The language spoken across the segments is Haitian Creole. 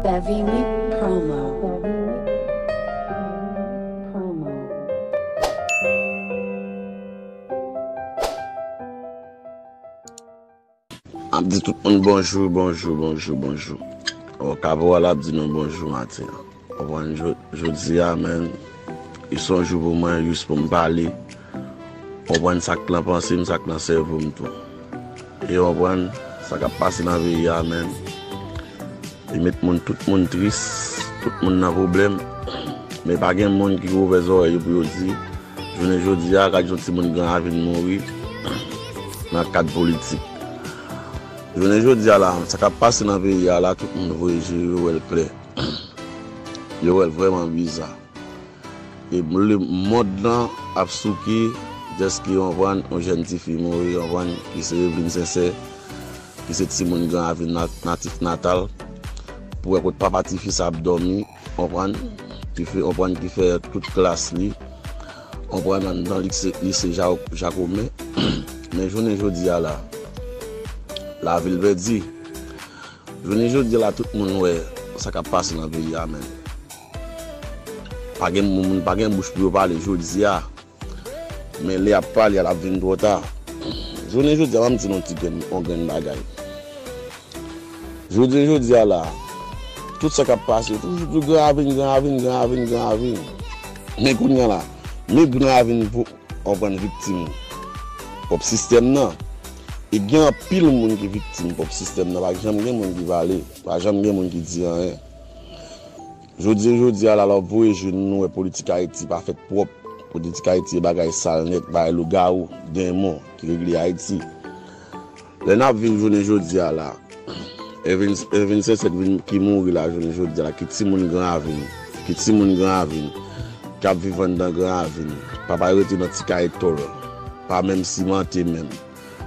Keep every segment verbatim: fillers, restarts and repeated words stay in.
Heavy Meat Promo. M ap di tout moun bonjou, bonjou, bonjou, bonjou. Bon, Kaporal ap di nou bonjou maten an. Konprann, jodi a, menn, li se yon jou pou mwen, jis pou m pale. Konprann sa k nan panse m, sa k nan sèvo m tou. E konprann sa k ap pase nan peyi a, menn. Li met moun, tout moun tris, tout moun nan pwoblèm. Men pa gen moun ki ouvè zòrèy yo pou yo di, jounen jodi a, gad yon timoun Gran Ravin mouri nan kad politik. Jounen jodi a la, sa k ap pase nan peyi a la, tout moun voye je yo, yo wè l klè. Yo wè l vrèman biza. E lemonn lan ap souke dèske, konprann, yon jèn tifi mouri, konprann, ki se Evelyne Sincère, ki se timoun Gran Ravin natif natal, pou wè kot papa tifi sa ap dòmi, konprann, ki fè, konprann, ki fè tout klas li, konprann, anndan lise, lise Jacomin. Men jounen jodi a la, lavil pèdi. Jounen jodi a la, tout moun wè sa k ap pase nan peyi a, menn. Pa gen moun, pa gen bouch pou yo pale jodi a. Men lè y ap pale a, l ap vin twò ta. Jounen jodi a, ban m di nou ti grenn, yon grenn bagay. Jounen jodi a la, tout sa k ap pase, toujou di Gran Ravin, Gran Ravin, Gran Ravin, Gran Ravin. Men kounye a la, men Gran Ravin pou, konprann, viktim pwòp sistèm nan. E gen anpil moun ki viktim pwòp sistèm nan. Pa janm gen moun ki pale. Pa janm gen moun ki di anyen. Jodi, jodi a la, lè w voye je nou, nou wè politik Ayiti pa fèt pwòp. Politik Ayiti e bagay sal nèt, bagay lougawou, denmon ki regle Ayiti. Lè n ap viv jounen jodi a la, Evelyne, Evelyne Sincère ki vin, ki mouri la jounen jodi a la, ki timoun Gran Ravin, ki timoun Gran Ravin, k ap viv anndan Gran Ravin. Papa yo rete nan ti kay tòl, pa menm simante menm.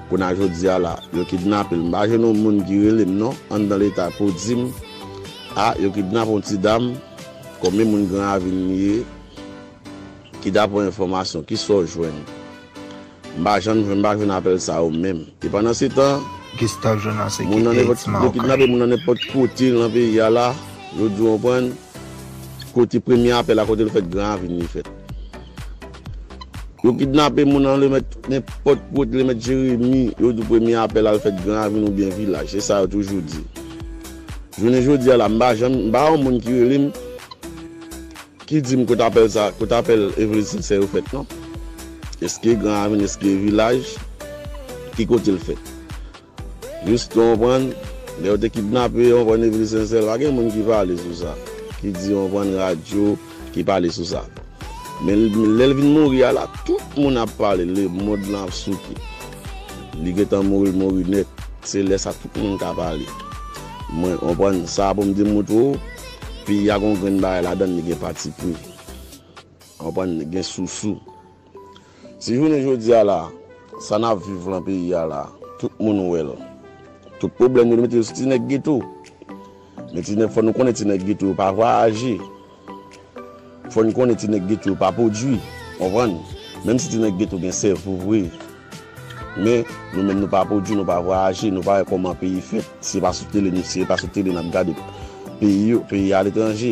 Kounye a jodi a la, yo kidnape l. M pa jwenn yon moun ki rele m non, anndan Leta pou di m, a, yo kidnape yon ti dam, konbyen moun Gran Ravin li ye, ki daprè enfòmasyon, kisa w jwenn? M pa janm jwenn, m pa jwenn apèl sa yo menm. E pandan se tan, moun nan nenpòt, yo kidnape moun nan nenpòt kote nan peyi a la, yo di w konprann, kote premye apèl la, kote l fèt, Gran Ravin li fèt. Yo kidnape moun nan Lemèt, nenpòt kote, Lemèt Jeremi, yo di w premye apèl la, l fèt Gran Ravin oubyen Vilaj. Se sa yo toujou di. Jounen jodi a la, m pa janm, m pa yon moun ki rele m, ki di m kote apèl sa, kote apèl Evelyne Sincère yo fèt non. Èske Gran Ravin, èske Vilaj, ki kote l fèt? Jis, ou konprann, lè yo te kidnape, ou konprann, Evelyne Sincère, pa gen moun ki pale sou sa, ki di, ou konprann, radyo, ki pale sou sa. Men l-, lè l vin mouri a la, tout moun ap pale, lemonn lan ap souke. Li gentan mouri, l mouri nèt. Se lè sa tout moun ka pale. Mwen, ou konprann, sa pou m demontre w, peyi a gon grenn bagay ladan l, li gen patipri. Ou konprann, li gen sousou. Si jounen jodi a la, sa n ap viv lan peyi a la, tout moun wè l. Tout pwoblèm yo, nou mete yo sou ti nèg geto. Men ti nèg, fò nou konnen ti nèg geto yo pa vwayaje. Fò n konnen ti nèg geto yo pa pwodui. Konprann? Menm si ti nèg geto gen sèvo vre. Men, nou menm nou pa pwodui, nou pa vwayaje, nou pa wè kòman peyi fèt. Si se pa sou tele, nou, si se pa sou tele n ap gade peyi yo, peyi aletranje.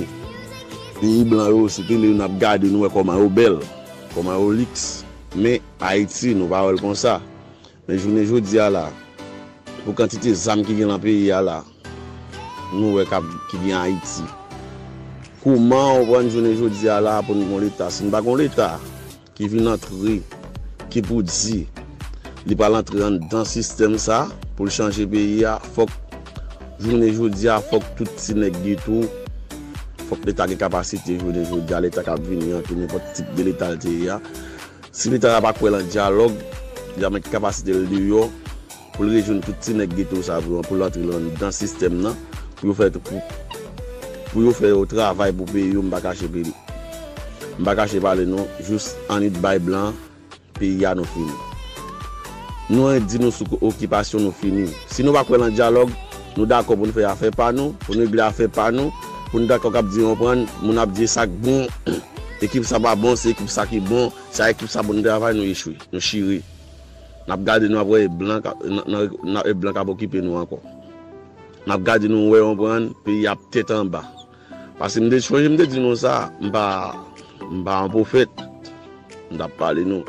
Peyi blan yo, se tele yo n ap gade, nou wè kòman yo bèl, kòman yo liks. Men, Ayiti, nou pa wè l konsa. Men jounen jodi a la, pou kantite zam ki gen lan peyi a la, nou wè k ap, ki gen Ayiti. Kouman ou pran jounen jodi a la pou n gon Leta? Si n pa gon Leta ki vin antre, ki pou di li pral antre anndan sistèm sa pou l chanje peyi a, fòk jounen jodi a, fòk tout ti nèg geto, fòk Leta gen kapasite jounen jodi a, Leta k ap vini an, tou nenpòt tip de Leta l te ye a. Si Leta a pa kwè lan dyalòg, li pa met kapasite l deyò pou l rejwenn tout ti nèg geto sa pou, pou l antre anndan sistèm nan, pou yo fè, pou, pou yo fè yo travay pou peyi yo, m pa kache peyi. M pa kache pale non, jis annik bay blan, peyi a nou fini. Nou annik di nou sou okipasyon nou fini. Si nou pa kwè lan dyalòg, nou dakò pou n fè afè pa nou, pou n regle afè pa nou, pou n dakò k ap di, ou konprann, moun ap di sa k bon, ekip sa pa bon, se ekip sa ki bon, sa ekip sa bon travay, nou echwe, nou chire. N ap gade, nou ap wè e blan k ap, n, n, n ap, e blan k ap okipe nou ankò. n ap gade nou wè, w konprann, peyi a ap tèt anba. Paske m te chonje, m te di nou sa, m pa, m pa yon pwofèt, m t ap pale nou.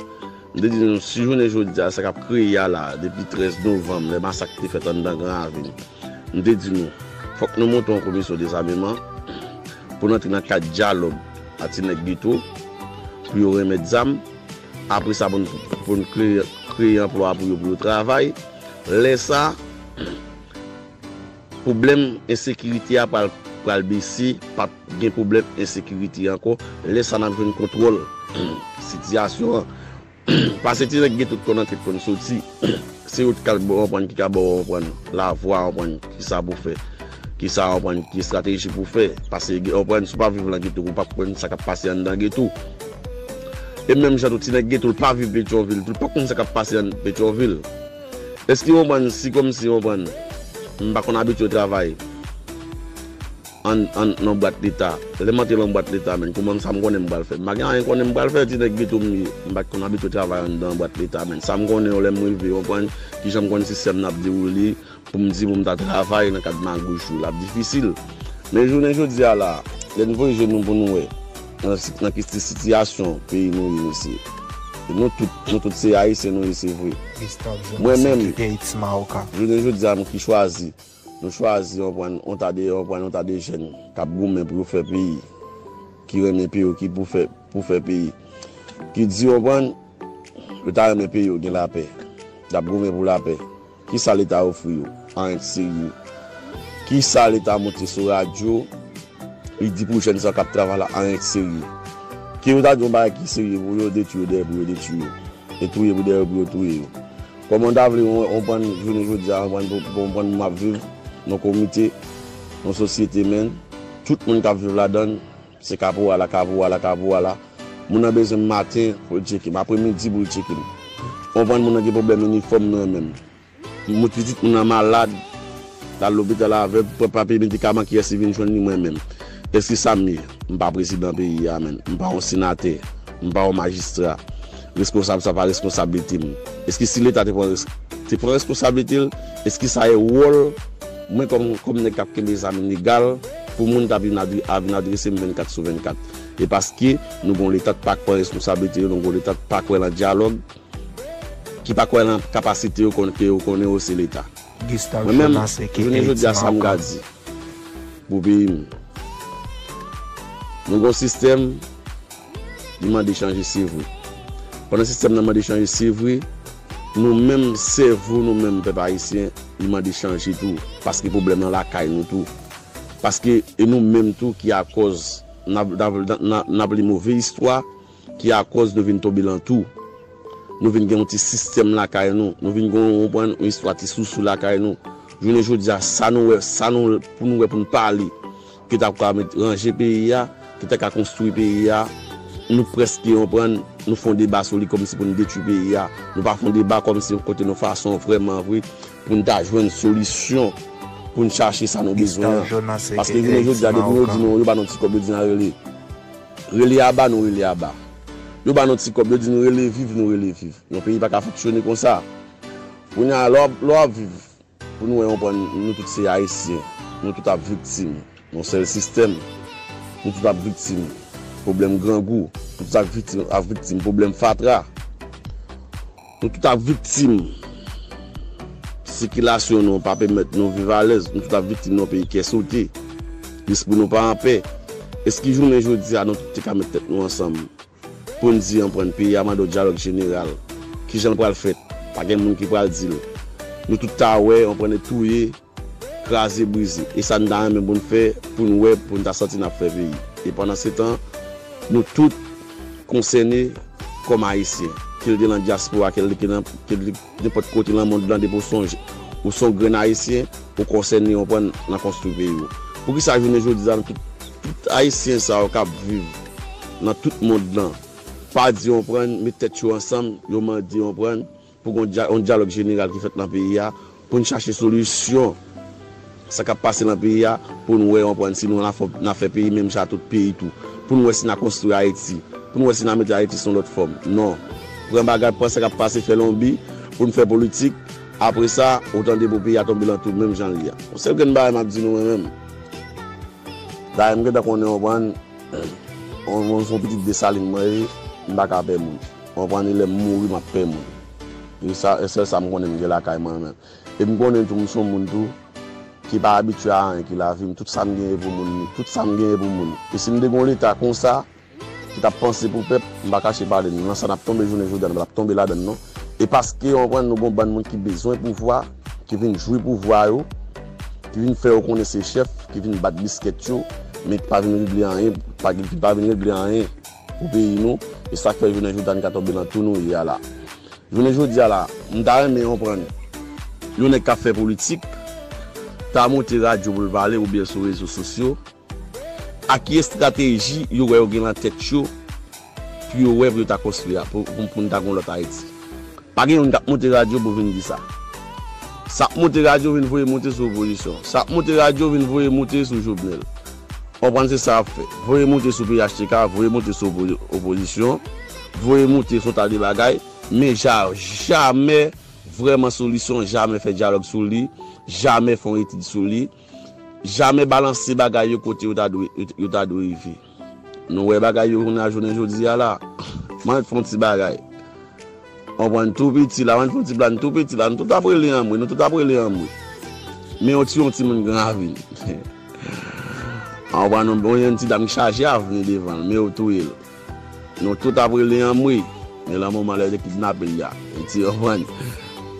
M te di nou, si jounen jodi a, sa k ap kreye a la, depi trèz novanm, lè masak te fèt anndan Gran Ravin, m te di nou, fòk nou monte yon komisyon dezameman pou n antre nan kad dyalòg a ti nèg geto, pou yo renmèt zam. Apre sa, pou n, pou n kreye, kreye anplwa pou yo, pou yo travay. Lè sa, pwoblèm ensekirite a pral, pral bese, p ap gen pwoblèm ensekirite ankò. Lè sa, n ap jwenn kontwòl sitiyasyon an. Paske ti nèg geto k konn antre, k konn soti, se yo k ka ba w konprann, ki ka ba w konprann lavwa, konprann kisa pou fè, kisa konprann, ki estrateji pou fè. Paske konprann, si w pa viv nan geto, ou p ap konn sa k ap pase anndan geto. E menm jan tou, ti nèg geto, l pa viv Petyonvil, tou l pa konn sa k ap pase ann Petyonvil. Èske w konprann, si kòmsi w konprann, m pa konn abitye travay ann, ann, nan bwat leta. Lè m antre nan bwat leta, menn, kòman sa m konnen m pral fè? M pa gen anyen konnen m pral fè, ti nèg geto m ye. M pa t konn abitye travay anndan bwat leta, menn. Sa m konnen yo lè m rive, w konprann, kijan m konn sistèm nan ap dewoule, pou m di pou m ta travay nan kad magouch yo, l ap difisil. Men jounen jodi a la, lè n voye je nou pou nou wè, nan, nan ki ti sitiyasyon peyi nou ye, mesye. E nou tout, nou tout se Ayisyen nou ye, se vre. Mwen menm, jounen jodi a, nou ki chwazi, nou chwazi, w konprann, yon ta de, w konprann, yon ta de jèn k ap goumen pou yo fè peyi, ki renmen peyi, ki pou fè, pou fè peyi, ki di, w konprann, yo ta renmen peyi yo gen lapè. Y ap goumen pou lapè. Kisa Leta ofri yo? Anyen k serye. Kisa Leta monte sou radyo, li di pou jèn sa k ap travay la? Anyen k serye. Ke yo ta di yon bagay ki serye pou yo, detwi yo dèyè pou yo detwi yo. E touye pou dèyè pou yo touye yo. Kòman w ta vle w, w konprann jounen jodi a, w konprann pou, pou w konprann m ap viv nan komite, nan sosyete, menn, tout moun k ap viv ladan l, se kapowala, kapowala, kapowala. Moun nan bezwen m maten pou l tcheke m, apremidi pou l tcheke m. Konprann moun nan gen pwoblèm inifòm nan men m. Moun pitit moun nan malad, l al lopital avè l, pran papye medikaman, kiyès ki vin jwenn li? Mwen menm. Èske sa m ye? M pa prezidan peyi a, menn. M pa yon senatè. M pa yon majistra. Reskonsab sa pa reskonsablite m. Èske si Leta te pran res-, te pran reskonsablite l, èske sa e wòl mwen kòm, kòm nèg k ap kenbe zam legal pou moun ta vin adre-, a vin adrese m vennkat sou vennkat? E paske nou gon Leta k pa pran reskonsablite yo, nou gon Leta k pa kwè nan dyalòg, ki pa kwè nan kapasite yo, konn ke yo konnen yo se Leta. Mwen menm, jounen jodi a, sa m ka di pou peyi m. Nou gon sistèm, li mande chanje, se vre. Pandan sistèm nan mande chanje, se vre, nou menm sèvo, nou menm pèp ayisyen, li mande chanje tou, paske pwoblèm nan lakay nou tou. Paske e nou menm tou ki akòz n ap, n ap, n ap, n ap li move istwa, ki akòz nou vin tonbe lan tou. Nou vin gen yon ti sistèm lakay nou. Nou vin gen yon, yon istwa ti sousou lakay nou. Jounen jodi a, sa nou wè, sa nou, pou nou wè, pou nou pale, ki ta ka met ranje peyi a, ki ta ka konstwi peyi a, nou prèske, w konprann, nou fè yon deba sou li kòmsi pou nou detwi peyi a. Nou pa fè yon deba kòmsi yon kote nou fason vrèman vre pou nou ta jwenn solisyon, pou nou chache sa nou bezwen an. Paske jounen jodi a, depi yo di nou, yo ba nou ti kòb, yo di n al rele. Rele aba, nou rele aba. Yo ba nou ti kòb, yo di nou rele viv, nou rele viv. Yon peyi pa ka fonksyone konsa. Kounye a, lè w ap, lè w ap viv, pou nou wè, w konprann, nou tout se Ayisyen. Nou tout ap viktim yon sèl sistèm. Nou tout ap viktim pwoblèm grangou. Nou tout ap viktim, ap viktim pwoblèm fatra. Nou tout ap viktim sikilasyon nou pa pèmèt nou viv alèz. Nou tout ap viktim nan yon peyi kè sote. Lespri nou pa anpè. Èske jounen jodi a, nou tout te ka met tèt nou ansanm pou n di, w konprann, peyi a mande yon dyalòg jeneral? Kijan l pral fèt? Pa gen moun ki pral di l. Nou tout ta wè, w konprann, e touye, kraze, brize. E sa n ta renmen pou n fè, pou n wè, pou n ta santi n ap fè peyi. E pandansetan, nou tout konsène kòm Ayisyen. Ke l te nan dyaspora, ke l te nan, ke l te nenpòt kote nan mond lan, depi w sonje, ou se yon grenn Ayisyen, ou konsène, w konprann, nan konstwi peyi w. Poukisa jounen jodi a, tout, tout Ayisyen sa yo k ap viv nan tout mond lan, pa di, w konprann, met tèt yo ansanm, yo mande, w konprann, pou gon dya-, yon dyalòg jeneral ki fèt nan peyi a, pou n chache solisyon sa k ap pase nan peyi a, pou n wè, w konprann, si nou n a fè, n a fè peyi menm jan ak tout peyi tou, pou n wè si n a konstwi Ayiti, pou n wè si n a mete Ayiti sou yon lòt fòm. Non. Pran bagay, pran sa k ap pase, fè lonbi, pou n fè politik, Apre sa, ou tande pou peyi a tonbe lan tou menm jan l ye a. Yon sèl grenn bagay m ap di nou mwen menm. Dayè m gentan konnen, w konprann, yon, yon, yon pitit Desalin mwen ye, m pa ka pè moun. W konprann, e lè m mouri, m ap pè moun. E sa, e sèl sa m konnen m gen lakay mwen menm. E m konnen tou, m se yon moun tou, ki pa abitye a anyen ki lavi m. Tout sa m genyen pou moun, tout sa m genyen pou moun. E si m te gen yon Leta konsa, ki t ap panse pou pèp, m pa kache pale n, nan sa n ap tonbe jounen jodi a, nou pa t ap tonbe ladan l non. E paske, w konprann, nou gen yon bann moun ki bezwen pouvwa, ki vin jwi pouvwa yo, ki vin fè yo konnen se chèf, ki vin bat biskèt yo, men ki pa vin regle anyen, pa, ki pa vin regle anyen pou peyi nou. E sa k fè jounen jodi a n ka tonbe nan tou nou ye a la. Jounen jodi a la, m ta renmen, w konprann, yon nèg k ap fè politik ta monte radyo pou l pale oubyen sou rezo sosyo, ak ki estrateji yo wè yo gen nan tèt yo pou yo wè pou yo ta konstwi a, pou, pou, pou n ta gen yon lòt Ayiti. Pa gen youn k ap monte radyo pou vin di sa. Sa ap monte radyo vin voye monte sou opozisyon. Sa ap monte radyo vin voye monte sou Jovenel. W konprann, se sa y ap fè. Voye monte sou P H T K, voye monte sou opo-, opozisyon, voye monte sou ta de bagay, men ja-, jamè vrèman solisyon, jamè fè dyalòg sou li, jamè fè yon etid sou li, jamè balanse bagay yo kote yo ta dwe, yo ta dwe rive. Nou wè bagay yo kounye a jounen jodi a la. Mwen fè yon ti bagay. Konprann, tou piti la, mwen fè yon ti blag, tou piti la, nou tout ap rele anmwe, nou tout ap rele anmwe. Men yon ti, yon timoun Gran Ravin. Konprann, yon, yon ti dam ki chaje avni devan l, men yo touye l. Nou tout ap rele anmwe. Men lan moman lè yo te kidnape l la, e ti, konprann,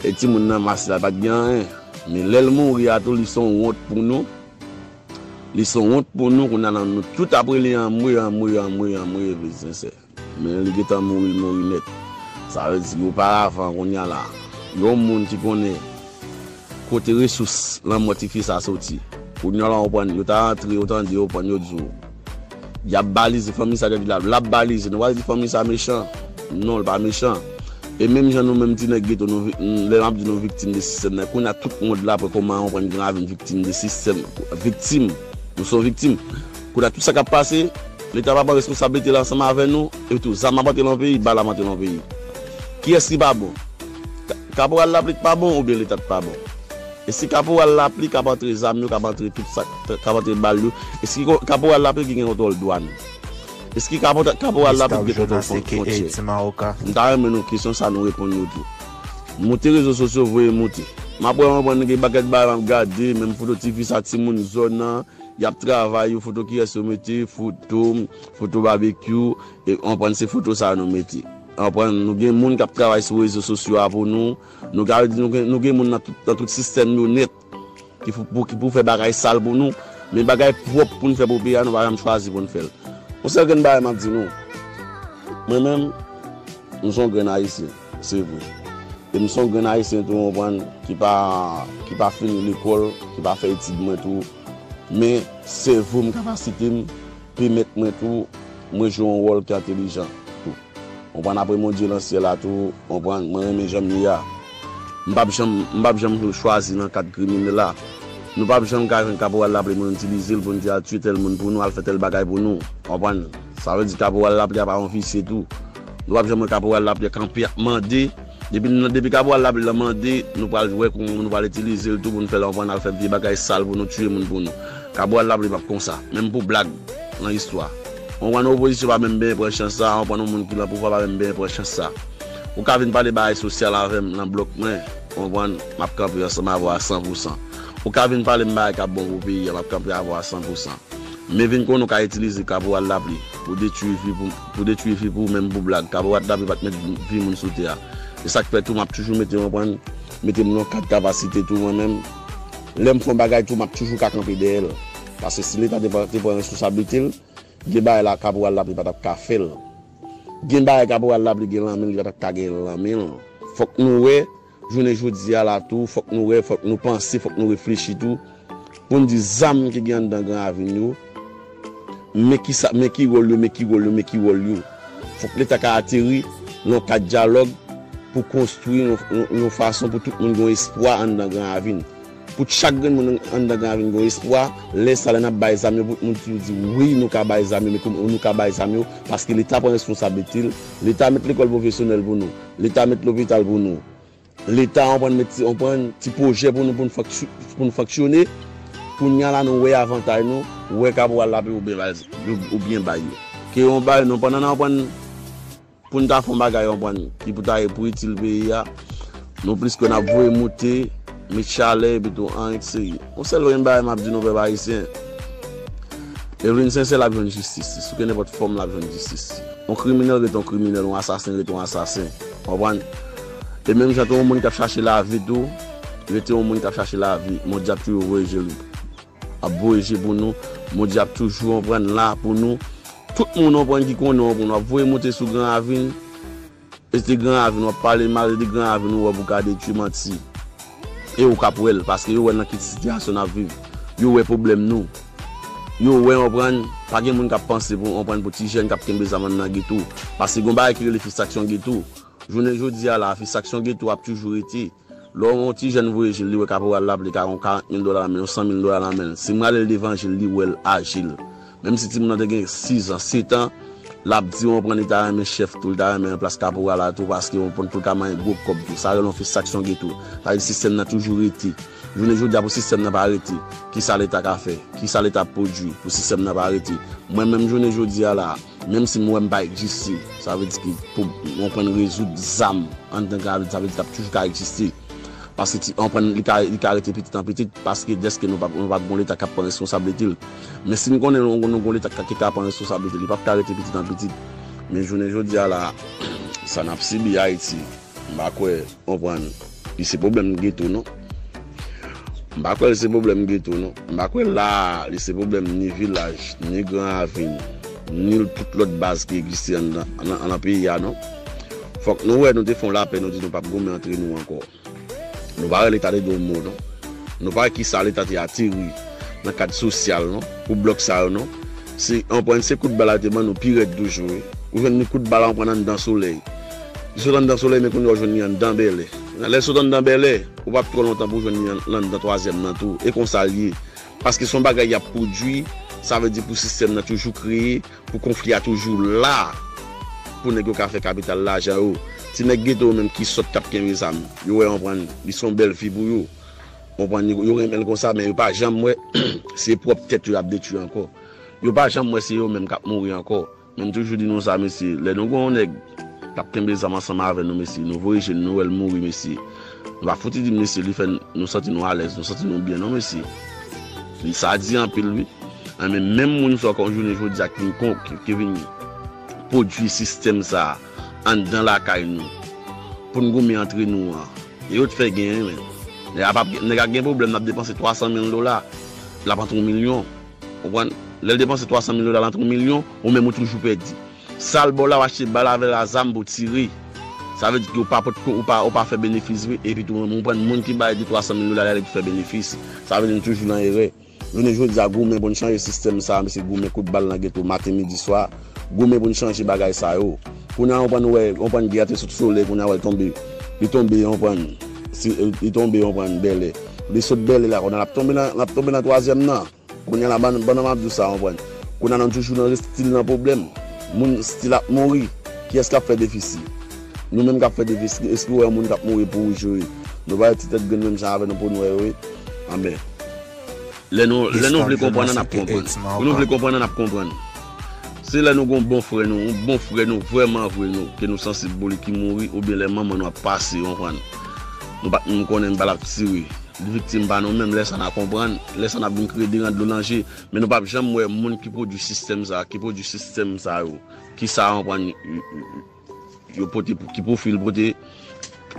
e timoun nan mas la pa t gen anyen. Men lè l mouri a tou, li se yon wont pou nou. Li se yon wont pou nou, kounye a la, nou tout ap rele anmwe, anmwe, anmwe, anmwe, vle sensè. Men li gentan mouri, l mouri nèt. Sa vle di, oparavan, kounye a la, yon moun ki konnen kote resous lanmò tifi sa soti. Kounye a la, w konprann, yo ta antre, yo tande, w konprann, yo di w, y ap balize fanmi sa, depi l ap, l ap balize. Nou pral di fanmi sa mechan. Non, l pa mechan. E menm jan nou menm ti nèg geto, nou vi-, lè m ap di nou viktim de sistèm nan, kounye a tout mond la pran kòman w konprann Gran Ravin viktim de sistèm, viktim. Nou se yon viktim. Kounye a tout sa k ap pase, Leta pa pran responsablite l ansanm avè nou, epi tou, zam ap antre nan peyi, bal ap antre nan peyi. Kiyès ki pa bon? Ka-, Kaporal Lapli k pa bon oubyen Leta k pa bon? Èske Kaporal Lapli k ap antre zam yo, k ap antre tout sa, k ap antre bal yo? Èske ko-, Kaporal Lapli ki gen kontwòl dwàn? Èske Kapo-, Kaporal Lapli ki gen kontwòl fwon-, fwontyè? M ta renmen nou kesyon sa nou reponn yo tou. Moute rezo sosyo, voye moute. M ap wè, mwen, mwen gen pakèt bagay m ap gade, menm foto tifi sa, timoun zòn nan, y ap travay, yo foto kiyès yo mete, foto m, foto babekyou, e w konprann se foto sa a nou mete. W konprann, nou gen moun k ap travay sou rezo sosyo a pou nou, nou ka di nou gen, nou gen moun nan tout, nan tout sistèm yo nèt, ki pou, pou, ki pou fè bagay sal pou nou, men bagay pwòp pou n fè pou peyi a, nou pa janm chwazi pou n fè l. Yon sèl grenn bagay m ap di nou, mwen menm, m se yon grenn Ayisyen, se vre. E m se yon grenn Ayisyen tou, w konprann, ki pa, ki pa fini lekòl, ki pa fè etid mwen tou. Men sèvo m, kapasite m, pèmèt mwen tou, mwen jwe yon wòl ki entèlijan tou. W konprann, apre Bondye nan syèl la tou, w konprann, mwen renmen jan m ye a. M p ap janm, m p ap janm chwazi nan kad kriminèl la. Nou p ap janm ka jwenn Kaporal Lapli pou n itilize l, pou n di al tiye tèl moun pou nou, al fè tèl bagay pou nou. W konprann? Sa vle di Kaporal Lapli a pa yon visye tou. Nou p ap janm wè Kaporal Lapli kanpe ap mande. Depi n, depi Kaporal Lapli la mande, nou pral wè kòman nou pral itilize l tou pou n fè l konprann al fè vye bagay sal pou nou, tiye moun pou nou. Kaporal Lapli p ap konsa, menm pou blag nan istwa. W konprann, opozisyon pa menm benyen pran chans sa, w konprann, yon moun ki nan pouvwa pa menm benyen pran chans sa. Ou ka vin pale bagay sosyal avè m nan blòk mwen, w konprann, m ap kanpe ansanm avè w a san pou san. Ou ka vin pale m bagay k ap bon pou peyi a, m ap kanpe avè w a san pou san. Men vin konnen w ka itilize Kaporal Lapli pou detwi vi pou, pou detwi vi pou ou, menm pou blag. Kaporal Lapli pa t met vi moun sou tè a. E sa k fè tou m ap toujou mete, w konprann, mete m nan kad kapasite tou mwen menm. Lè m fè yon bagay tou, m ap toujou ka kanpe dèyè l. Paske si Leta te pran, te pran responsablite l, gen bagay la Kaporal Lapli pa t ap ka fè l. Gen bagay Kaporal Lapli gen lan men l, li pa t ap ka gen lan men l. Fòk nou wè, jounen jodi a la tou, fòk nou wè, fòk nou panse, fòk nou reflechi tou, pou n di zam ki gen anndan Gran Ravin yo, men ki sa, men ki wòl yo, men ki wòl yo, men ki wòl yo. Fòk Leta ka ateri nan yon kad dyalòg pou konstwi yon, yon, yon fason pou tout moun gen yon espwa anndan Gran Ravin. Pou chak grenn moun anndan Gran Ravin gen yon espwa, lè sa, lè n ap bay zam yo, pou moun toujou di, wi, nou ka bay zam yo, men kòman nou ka bay zam yo, paske Leta pran responsablite l, Leta met lekòl pwofesyonèl pou nou, Leta met lopital pou nou. Leta, w konprann, met ti, w konprann, ti pwojè pou nou, pou n fonksy-, pou n fonksyone. Kounye a la, nou wè avantay nou, wè kaporal la peye ou byen bay, ou byen bay yo. Ke yon bay, nou pandan n ap pran, pou n ta fè yon bagay, w konprann, ki pou ta, pou itil peyi a, nou plis ke n ap voye moute, met chalè, epi tou, anyen ki serye. Yon sèl yon bagay m ap di nou, pèp ayisyen. Evelyn Sensè, l ap jwenn jistis li. Sou ke nenpòt fòm, l ap jwenn jistis li. Yon kriminèl rete yon kriminèl, yon asasen rete yon asasen. Konprann? E menm jan tou, yon moun k ap chache lavi tou, rete yon moun k ap chache lavi. Bondye ap toujou voye je li. Ap voye je pou nou. Bondye ap toujou, konprann, la pou nou. Tout moun, konprann, ki konnen, konprann, w ap voye moute sou Gran Ravin. E se Gran Ravin, w ap pale mal de Gran Ravin, ou wè pou ka detwi, manti. E ou k ap wè l, paske yo wè nan ki sitiyasyon n ap viv. Yo wè pwoblèm nou. Yo wè, konprann, pa gen moun k ap panse pou, konprann, pou ti jèn k ap kenbe zam anndan geto. Paske gen yon bagay ki rele fristrasyon geto. Jounen jodi a la, fristrasyon geto ap toujou rete. Lè yon ti jèn voye je l, li wè kaporal la, li ka yon karant mil dola nan men l, yon san mil dola nan men l. Si m rale l devan je l, li wè l aji l. Menm si timoun nan te gen sis an, sèt an, l ap di, w konprann, li ta renmen chèf tou, li ta renmen plas kaporal la tou, paske w konprann, pou l ka manyen gwo kòb tou. Sa rele yon fristrasyon geto. Sa vle di sistèm nan toujou rete. Jounen jodi a, pou sistèm nan pa rete, kisa Leta ka fè? Kisa Leta ap pwodui pou sistèm nan pa rete? Mwen menm, jounen jodi a la, menm si m wè m pa egziste, sa vle di ki pou, w konprann, rezoud zam anndan Gran Ravin, sa vle di l ap toujou ka egziste. Paske ti, w konprann, li ka, li ka rete pitit an pitit, paske dèske nou p ap, nou p ap gon Leta k ap pran responsablite l. Men si n konnen nou, nou gon Leta k, ki ka pran responsablite l, li p ap ka rete pitit an pitit. Men jounen jodi a la, sa n ap sibi Ayiti, m pa kwè, w konprann, li se pwoblèm geto, non. M pa kwè li se pwoblèm geto, non. M pa kwè la a, li se pwoblèm ni vilaj, ni Gran Ravin, ni tout lòt baz ki egziste anndan, nan, nan peyi a, non. Fòk nou wè, nou te fè yon lapè, nou di nou p ap goumen antre nou ankò. Nou pa wè Leta te di yon mo, non. Nou pa wè kisa Leta te ateri nan kad sosyal, non, pou blòk sa yo, non. Se, w konprann, se kout bal la te ban nou pi rèd toujou, wi. Ou jwenn ni kout bal la, w konprann, anndan Solèy. Li sot anndan Solèy, men kounye a w jwenn li anndan Bèlè. Lè l sot anndan Bèlè, ou p ap twò lontan pou w jwenn li an-, anndan twazyèm nan tou. E konsa l ye. Paske se yon bagay y ap pwodui, sa vle di pou sistèm nan toujou kreye, pou konfli a toujou la, pou nèg yo ka fè kapital lajan yo. Ti nèg geto yo menm ki sòt k ap kenbe zam, yo wè, w konprann, li se yon bèl vi pou yo. W konprann, yo, yo renmen l konsa, men yo pa janm wè se pwòp tèt yo y ap detwi ankò. Yo pa janm wè se yo menm k ap mouri ankò. Men m toujou di nou sa, mesye, lè nou gen yon nèg k ap kenbe zam ansanm avè nou, mesye, nou voye je n, nou wè l mouri, mesye. Nou pa fouti di, mesye, li fè n, nou santi nou alèz, nou santi nou byen, non, mesye. Li sa di anpil, wi. Enben, menm moun sa w konn jounen jodi a ki, ki, ki vin pwodui sistèm sa a anndan lakay nou, pou n goumen antre nou an, e yo t fè genyen, men. Nèg a p ap, nèg a gen pwoblèm, l ap depanse twa san mil dola, l ap antre yon milyon. Konprann? Lè l depanse twa san mil dola, l antre yon milyon, ou menm ou toujou pèdi. Sa l ba w la, w achte bal avè l a zam pou w tire. Sa vle di ke w pa pot, ou pa, ou pa fè benefis vre, epi tou, ou pran moun ki bay de twa san mil dola, li ale pou fè benefis. Sa vle di nou toujou nan erè. Jounen jodi a, goumen pou n chanje sistèm sa a, mesye, goumen kout bal nan geto, maten, midi, swa. Goumen pou n chanje bagay sa yo. Kounye a, w konprann, wè, w konprann, gè a te sot Solèy, kounye a, wè, l tonbe. Li tonbe, w konprann. Si, li tonbe, w konprann, Bèlè. Li sot Bèlè la, kounye a, l ap tonbe nan, l ap tonbe nan twazyèm nan. Kounye a la, ban, ban nan m ap di w sa, w konprann. Kounye a, nou toujou nan stil nan pwoblèm. Moun stil ap mouri. Kiyès k ap fè defisi? Nou menm k ap fè defisi, èske w wè yon moun k ap mouri pou wouj yo ye? Nou pa wè ti tèt grenn menm jan avè nou po n wè yo ye? Anben. Lè nou, lè nou vle konprann, n ap konprann. Pou nou vle konprann, n ap konprann. Se lè nou gon bon frè nou, yon bon frè nou, vrèman vre nou, ke nou sansib pou li ki mouri, oubyen lè manman nou ap pase, w konprann. Nou pa t menm konnen bal ap tire. Li viktim pa nou menm, lè sa n a konprann, lè sa n ap vin kreye deran dlo nan je. Men nou p ap janm wè moun ki pwodui sistèm sa, ki pwodui sistèm sa yo, ki sa yo pran, yo, yo, yo pote, ki pwofil pote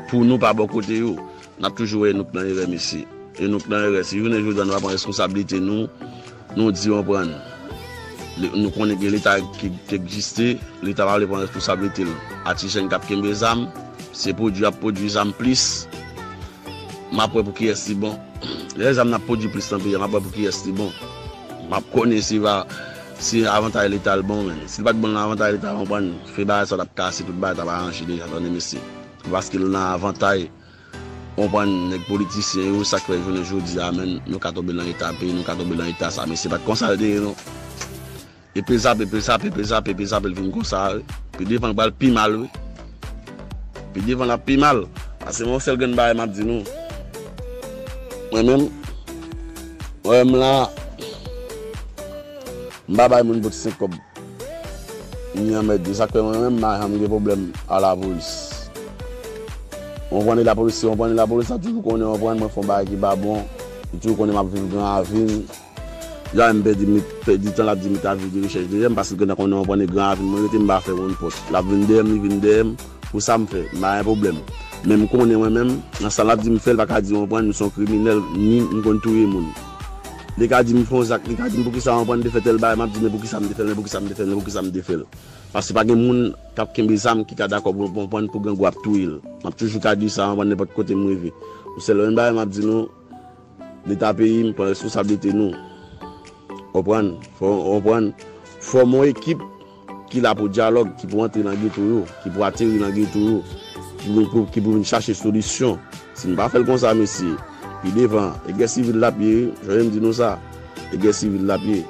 pou nou pa bò kote yo. N ap toujou wè nou k nan erè, mesye. E nou k nan erè. Si jounen jodi a nou pa pran responsablite nou, nou di w konprann. Nou konnen gen Leta ki, ki egziste, Leta pa vle pran responsablite l. A ti jèn k ap kenbe zam, se pwodui ap pwodui zam plis. M ap wè pou kiyès li bon. Lè zam nan ap pwodui plis nan peyi a, m ap wè pou kiyès li bon. M ap konnen si va, si avantay Leta l bon, men. Si l pa t bon nan avantay Leta, w konprann, fè bagay sa t ap kase, tout bagay t ap aranje deja, tande mesye. Paske l nan avantay, w konprann, nèg politisyen yo, sa k fè jounen jodi a, men, nou ka tonbe nan eta peyi, nou ka tonbe nan eta sa, mesye, pa t konsa l te ye, non. Epe zape, epe zape, epe zape, epe zape, l vin konsa, wi. Pi devan, l pral pi mal, wi. Pi devan, l ap pi mal. Paske yon sèl grenn bagay m ap di nou. Mwen menm, mwen menm la, m pa bay moun pou ti senk kòb. Ni anmède. Sa k fè mwen menm, m pa janm gen pwoblèm a lapolis. Ou konprann, e lapolis, si ou konprann, e lapolis la toujou konnen, ou konprann, mwen fè yon bagay ki pa bon. Li toujou konnen m ap viv Gran Ravin. Li pa menm pèdi, pèdi tan l ap di m ta viv de rechèch dèyè m, paske l gentan konnen, ou konprann, e Gran Ravin mwen rete, m pa fè moun pòt. L ap vin dèyè m, li vin dèyè m, pou sa m fè, m pa gen pwoblèm. Men m konnen mwen menm, nan sa l ap di m fè, l pa ka di, ou konprann, m se yon kriminèl, ni m konn touye moun. Li ka di m fè yon zak, li ka di m poukisa, ou konprann, m te fè tèl bagay, m ap di men poukisa m te fè l, men poukisa m te fè l, men poukisa m te fè l. Paske pa gen moun k ap kenbe zam ki ka dakò pou, ou konprann, pou grangou ap touye l. M ap toujou ka di sa, ou konprann, nenpòt kote m rive. Yon sèl menm bagay m ap di nou, Leta peyi m pran responsablite nou. Konprann? Fò, konprann? Fòme yon ekip ki la pou dyalòg, ki pou antre nan geto yo, ki pou ateri nan geto yo, ki pou, pou, ki pou vin chache solisyon. Si n pa fè l konsa, mesye, pi devan, e gè sivil l ap ye, wi, jan m di nou sa, e gè sivil l ap ye.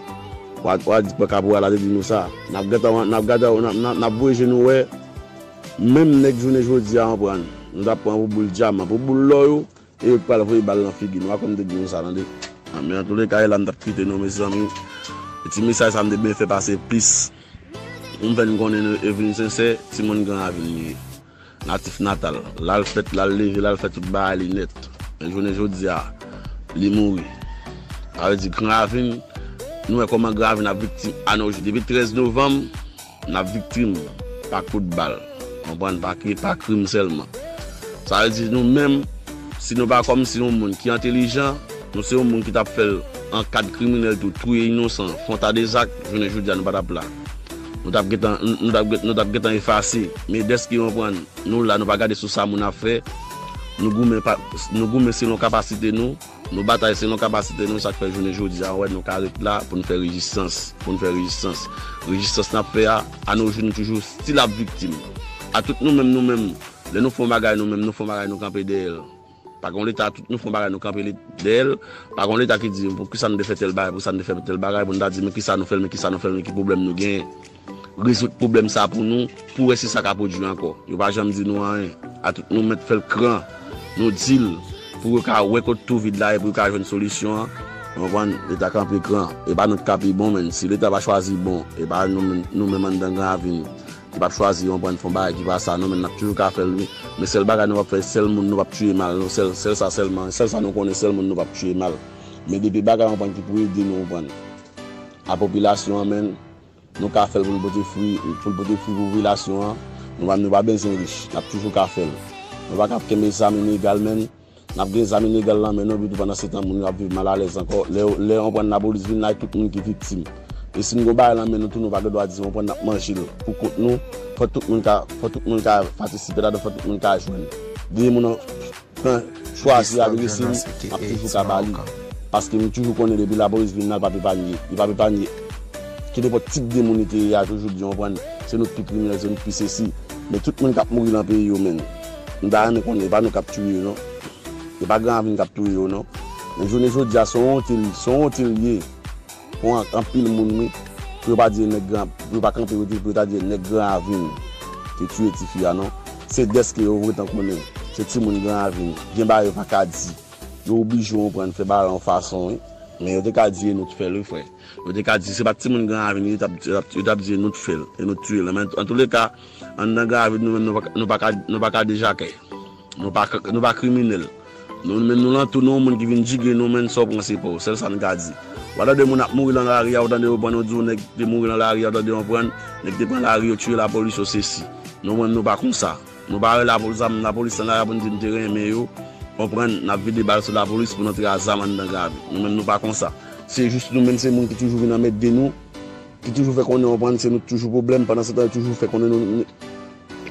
W a, w a di pran kaporal la te di nou sa. N ap gentan, n ap gentan, n ap, n ap, n ap voye je nou wè, menm nèg jounen jodi a, ou konprann, nou t ap pran pou boul dyaman, pou boul lò yo, e yo k pral voye bal nan figi nou, a kòm m te di nou sa, tande. Men antouleka, e la m t ap kite nou, mezanmi. E ti mesaj sa m te byen fè pase plis. Pou m fè n konnen nou, e vin sensè, timoun Gran Ravin li ye. Natif natal. L al fèt, l al leve, l al fè tout bagay li nèt. Men jounen jodi a, li mouri. Sa vle di Gran Ravin, nou wè kòman Gran Ravin ap viktim a nos jours. Depi trèz novanm, n ap viktim pa kout bal. Konprann? Pa kri, pa krim sèlman. Sa vle di nou menm, si nou pa kòmsi yon moun ki entèlijan, nou se yon moun ki t ap fè l an kad kriminèl tou, touye inosan, fè yon ta de zak, jounen jodi a nou pa t ap la. Nou t ap gentan, nou t ap, nou t ap gentan efase. Men dèske, konprann, nou la, nou pa gade sou sa moun ap fè. Nou goumen pa, nou goumen selon kapasite nou. Nou batay selon kapasite nou, sa k fè jounen jodi a, ou wè, nou ka ret la pou n fè rezistans, pou n fè rezistans. Rezistans n ap fè a, a nos jours, nou toujou still ap viktim. A tout nou menm, nou menm, lè nou fè yon bagay nou menm, nou fè yon bagay nou kanpe dèyè l. Pa gen yon leta, tout nou fè yon bagay nou kanpe li, dèyè l. Pa gen yon leta ki di, poukisa nou te fè tèl bagay, poukisa nou te fè tèl bagay, pou nou ta di, men kisa nou fè l, men kisa nou fè l, men ki pwoblèm nou genyen. Rezoud pwoblèm sa pou nou, pou wè si sa ka pwodui ankò. Yo pa janm di nou anyen. A tout nou mèt fè l kran. Nou di l pou yo ka wè kot twou vid la ye, pou yo ka jwenn solisyon an. Ou konprann? Leta kanpe kran. E pa nou k ka pi bon, men si Leta pa chwazi bon, e pa nou menm, nou menm anndan Gran Ravin ki p ap chwazi, ou konprann, fè yon bagay ki pa sa, non, men n ap toujou ka fè l, wi. Men sèl bagay nou p ap fè, sèl moun nou p ap tiye mal, non, sèl, sèl sa sèlman, sèl sa nou konnen, sèl moun nou p ap tiye mal. Men depi bagay, ou konprann, ki pou ede nou, ou konprann, a popilasyon an, men, nou ka fè l pou n pote fwi, pou n pote fwi pou popilasyon an. Nou pa, nou pa bezwen rich. N ap toujou ka fè l. Nou pa ka ap kenbe zam ilegal, men n ap gen zam ilegal nan men nou, epi tou pandan se tan moun yo ap viv malalèz ankò. Lè, lè, ou konprann, lapolis vin la, e tout moun ki viktim. E si n gon bagay nan men nou tou, nou pa gen dwa di, ou konprann, n ap manje l pou kont nou. Fò tout moun ka, fò tout moun ka patisipe ladan, fò tout moun ka jwenn. Depi moun nan pran, chwazi adrese m, m ap toujou ka ba li. Paske m toujou konnen depi lapolis vin la, l p ap epanye. Li p ap epanye. Ki nenpòt tip de moun li te ye a, toujou di, ou konprann, se nou k pi kriminèl, se nou k pi sesi. Men tout moun k ap mouri nan peyi yo, men, m ta renmen konnen, e pa nou k ap touye yo, non. E pa Gran Ravin k ap touye yo, non. Men jounen jodi a, se yon wonte, se yon wonte l ye. Pou an-, anpil moun, wi. Pou yo pa di nèg Gran, pou yo pa kanpe, pou yo ta di nèg Gran Ravin te tiye tifi a, non. Se dèske yo vre tan konnen. Se timoun Gran Ravin. Gen bagay yo pa ka di. Yo oblije, ou konprann, fè bagay la yon fason, wi. Men yo te ka di e nou t fè l, wi, frè. Yo te ka di se pa t timoun Gran Ravin, yo t ap, yo t ap, yo t ap di e nou t fè l, e nou t tiye l. Men antouleka, anndan Gran Ravin, nou menm, nou pa ka, nou pa ka, nou pa ka dejakè. Nou pa, nou pa kriminèl. Nou menm, nou lantou, nou yon moun ki vin jige nou, men sa w pran se pa w. Sèl sa n ka di. W a tande moun ap mouri nan lari a, ou tande yo pran, yo di w nèg te mouri nan lari a, ou tande yo pran, nèg te pran lari, yo tiye lapolis, yo sesi. Nou menm, nou pa konsa. Nou pa rele lapolis, zam, lapolis nan lari a pou n di n te renmen yo. Konprann, n ap vide bal sou lapolis pou n antre a zam anndan Gran Ravin. Nou menm, nou pa konsa. Se jis nou menm, se moun ki toujou vin anmède nou, ki toujou fè konnen, konprann, se nou k toujou pwoblèm. Pandan se tan, yo toujou fè konnen nou, nou,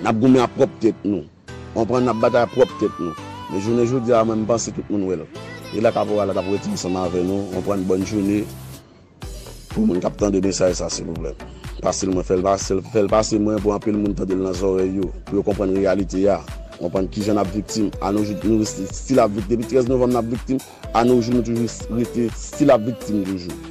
n ap goumen ak pwòp tèt nou. Konprann, n ap batay ak pwòp tèt nou. Men jounen jodi a, mwen, m panse tout moun wè l. E la kaporal la t ap rete ansanm avè nou. Konprann, bòn jounen. Pou moun k ap tande mesaj sa, silvouplè, pase l mwen, fè l pase, fè l pase mwen pou anpil moun tande l nan zòrèy yo, pou yo konprann reyalite a, konprann kijan n ap viktim. A nos jours, nou rete still ap viktim. Depi trèz novanm, n ap viktim. A nos jours, nou toujou rete still ap viktim toujou.